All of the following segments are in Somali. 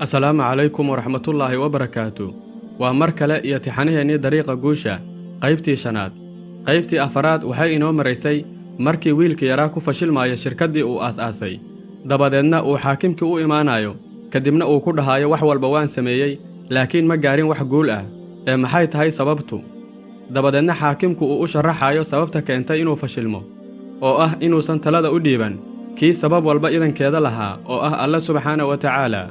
Asalaamu calaykum waraxmatullaahi wabarakaatu. Waa mar kale iyo tixanaheennii Dariiqa Guusha, qaybtii shanaad. Qaybtii afaraad waxay inoo maraysay markii wiilka yaraa ku fashilmaayo shirkaddii uu aas-aasay, dabadeedna uu xaakimkii u imaanayo, kadibna uu ku dhahayo: "Wax walba waan sameeyey, laakiin ma gaarin wax guul ah, ee maxay tahay sababtu?" Dabadeedna xaakimku uu u sharaxayo sababta keentay inuu fashilmo, oo ah inuusan talada u dhiiban kii sabab walba idankeeda lahaa, oo ah Alle subxaana wa tacaala.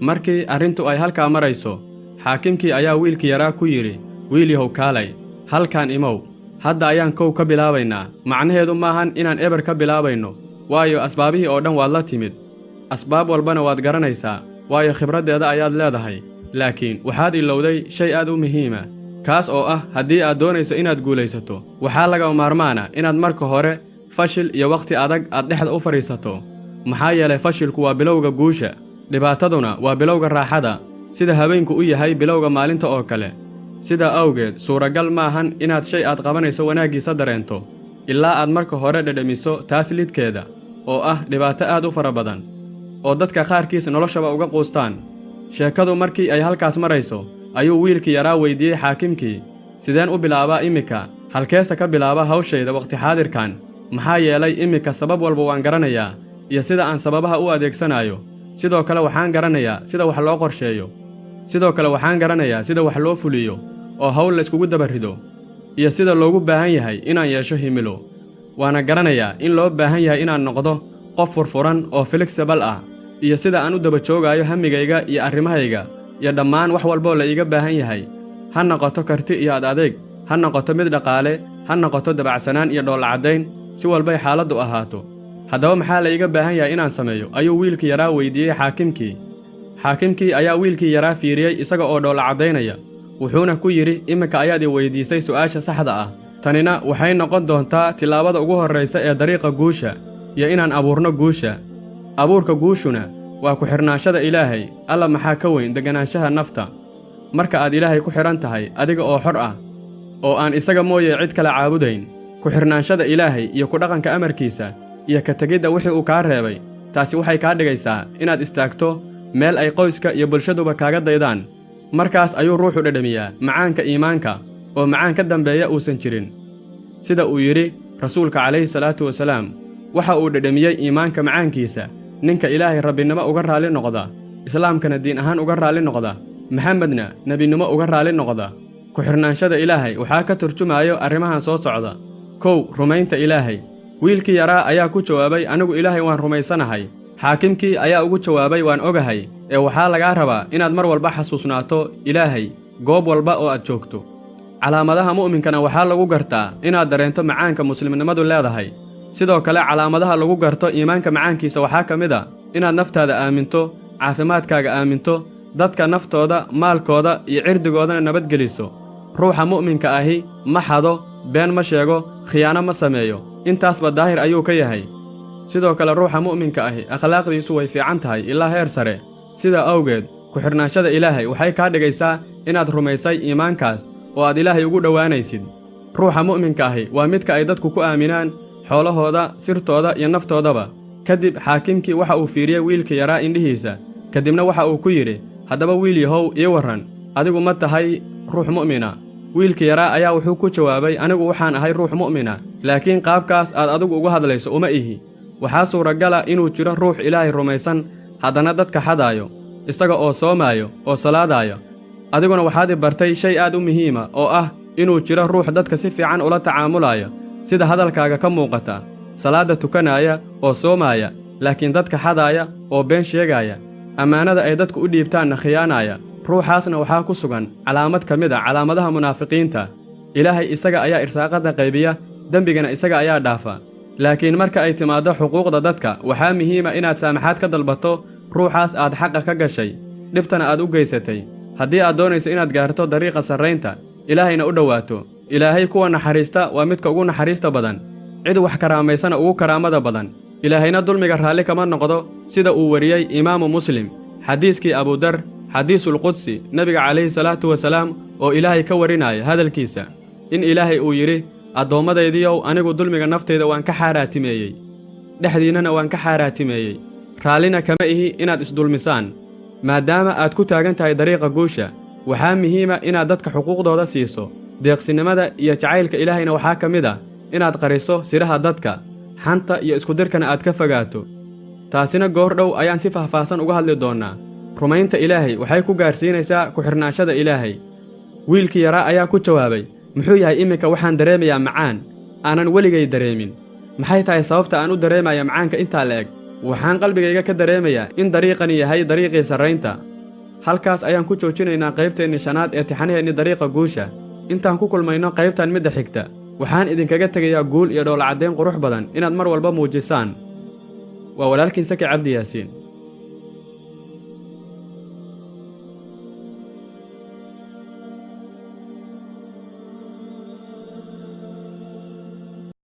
Markii arrintu ay halkaa marayso, xaakimkii ayaa wiilkii yaraa ku yidhi: "Wiil yahow, kaalay halkaan imow, hadda ayaan kow ka bilaabaynaa." Macnaheedu maahan inaan eber ka bilaabayno, waayo asbaabihii oo dhan waad la timid, asbaab walbana waad garanaysaa, waayo khibraddeeda ayaad leedahay. Laakiin waxaad ilowday shay aad u muhiima, kaas oo ah haddii aad doonayso inaad guulaysato, waxaa lagama maarmaana inaad marka hore fashil iyo wakhti adag aad dhexda u fadhiisato. Maxaa yeelay, fashilku waa bilowga guusha, dhibaataduna waa bilowga raaxada, sida habeenku u yahay bilowga maalinta oo kale. Sidaa awgeed, suuragal maahan inaad shay aad qabanayso wanaaggiisa dareento ilaa aad marka hore dhedhemiso taas lidkeeda, oo ah dhibaato aad u fara badan oo dadka qaarkiis noloshaba uga quustaan. Sheekadu markii ay halkaas marayso ayuu wiilkii yaraa weyddiiyey xaakimkii: "Sideen u bilaabaa iminka? Halkeese ka bilaaba hawshayda wakhti xaadirkan? Maxaa yeelay, iminka sabab walba waan garanayaa iyo sida aan sababaha u adeegsanaayo. Sidoo kale waxaan garanayaa sida wax loo qorsheeyo. Sidoo kale waxaan garanayaa sida wax loo fuliyo oo hawl layskugu daba rido, iyo sida loogu baahan yahay inaan yeesho himilo. Waana garanayaa in loo baahan yahay inaan noqdo qof furfuran oo flexible ah, iyo sida aan u daba joogaayo hammigayga iyo arrimahayga iyo dhammaan wax walboo la iiga baahan yahay, ha noqoto karti iyo ad adeeg, ha noqoto mid dhaqaale, ha noqoto dabacsanaan iyo dhoollacaddayn, si walbay xaaladdu ahaato. Haddaba maxaa la iiga baahan yahay inaan sameeyo?" ayuu wiilkii yaraa weyddiiyey xaakimkii. Xaakimkii ayaa wiilkii yaraa fiiriyey isaga oo dhoolla caddaynaya, wuxuuna ku yidhi: "Iminka ayaad i weyddiisay su'aasha saxda ah. Tanina waxay noqon doontaa tillaabada ugu horraysa ee dariiqa guusha iyo inaan abuurno guusha. Abuurka guushuna waa ku xidhnaanshada Ilaahay. Alla, maxaa ka weyn degganaanshaha nafta marka aad Ilaahay ku xidhan tahay, adiga oo xor ah oo aan isaga mooye cid kale caabudayn! Ku xidhnaanshada Ilaahay iyo ku dhaqanka amarkiisa iyo ka tegidda wixii uu kaa reebay, taasi waxay kaa dhigaysaa inaad istaagto meel ay qoyska iyo bulshaduba kaaga daydaan. Markaas ayuu ruuxu dhedhamiyaa macaanka iimaanka, oo macaan ka dambeeya uusan jirin, sida uu yidhi Rasuulka calayhi salaatu wasalaam: "Waxa uu dhedhamiyey iimaanka macaankiisa ninka Ilaahay rabbinimo uga raalli noqda, Islaamkana diin ahaan uga raalli noqda, Maxamedna nebinimo uga raalli noqda." Ku xidhnaanshada Ilaahay waxaa ka turjumaayo arrimahan soo socda. 1, rumaynta Ilaahay. Wiilkii yaraa ayaa ku jawaabay: "Anigu Ilaahay waan rumaysanahay." Xaakimkii ayaa ugu jawaabay: "Waan ogahay, ee waxaa lagaa rabaa inaad mar walba xasuusnaato Ilaahay goob walba oo aad joogto. Calaamadaha mu'minkana waxaa lagu gartaa inaad dareento macaanka muslimnimadu leedahay. Sidoo kale, calaamadaha lagu garto iimaanka macaankiisa waxaa ka mid a inaad naftaada aaminto, caafimaadkaaga aaminto, dadka naftooda, maalkooda iyo cirdigoodana nabadgeliso. Ruuxa mu'minka ahi ma xado, been ma sheego, khiyaano ma sameeyo, intaasba daahir ayuu ka yahay. Sidoo kale, ruuxa mu'minka ahi akhlaaqdiisu way fiican tahay ilaa heer sare. Sidaa awgeed, ku xidhnaanshaha Ilaahay waxay kaa dhigaysaa inaad rumaysay iimaankaas oo aad Ilaahay ugu dhowaanaysid. Ruuxa mu'minka ahi waa midka ay dadku ku aaminaan xoolahooda, sirtooda iyo naftoodaba. Kadib xaakimkii waxa uu fiiriyey wiilka yaraa indhihiisa, kadibna waxa uu ku yidhi: "Haddaba wiil yahow, ii warran, adigu ma tahay ruux mu'mina?" Wiilka yaraa ayaa wuxuu ku jawaabay: "Anigu waxaan ahay ruux mu'mina, laakiin qaabkaas aad adigu uga hadlayso uma ihi. Waxaa suuragala inuu jiro ruux Ilaahay rumaysan, haddana dadka xadaayo, isaga oo soomaayo oo salaadaayo. Adiguna waxaad i bartay shay aad u muhiima, oo ah inuu jiro ruux dadka si fiican ula tacaamulaya, sida hadalkaaga ka muuqata, salaadda tukanaaya oo soomaaya, laakiin dadka xadaaya oo been sheegaaya, ammaanada ay dadku u dhiibtaanna khiyaanaya. Ruuxaasna waxaa ku sugan calaamad ka mid a calaamadaha munaafiqiinta. Ilaahay isaga ayaa irsaaqadda qaybiya, dembigana isaga ayaa dhaafa, laakiin marka ay timaaddo xuquuqda dadka, waxaa muhiima inaad saamaxaad ka dalbato ruuxaas aad xaqa ka gashay, dhibtana aad u geysatay, haddii aad doonayso inaad gaarto dariiqa sarraynta, Ilaahayna u dhowaato. Ilaahay kuwa naxariista waa midka ugu naxariista badan, cid wax karaamaysana ugu karaamada badan. Ilaahayna dulmiga raalli kama noqdo," sida uu wariyey Imaamu Muslim xadiiskii Abudar, xadiisulqudsi, Nebiga calayhi salaatu wasalaam oo Ilaahay ka warinaya hadalkiisa, in Ilaahay uu yidhi: "Addoommadaydiyow, anigu dulmiga naftayda waan ka xaaraatimeeyey, dhexdiinnana waan ka xaaraatimeeyey, raallina kama ihi inaad isdulmisaan." Maadaama aad ku taagan tahay dariiqa guusha, waxaa muhiima inaad dadka xuquuqdooda siiso. Deeqsinimada iyo jacaylka Ilaahayna waxaa ka mid ah inaad qariso siraha dadka, xanta iyo iskudirkana aad ka fogaato. Taasina goor dhow ayaan si faahfaahsan uga hadli doonnaa. Rumaynta Ilaahay waxay ku gaarsiinaysaa ku-xidhnaanshada Ilaahay. Wiilkii yaraa ayaa ku jawaabay, muxuu yahay iminka waxaan dareemayaa macaan aanan weligay dareemin. Maxay tahay sababta aan u dareemayo macaanka intaa la eg? Waxaan qalbigayga ka dareemayaa in dariiqani yahay dariiqii sarraynta. Halkaas ayaan ku joojinaynaa qaybteenni shanaad ee tixanaheennii dariiqa guusha. Intaan ku kulmayno qaybtan midda xigta, waxaan idinkaga tegayaa guul iyo dhoollacaddayn qurux badan inaad mar walba muujisaan. Waa walaalkiin Saki Cabdi Yaasiin.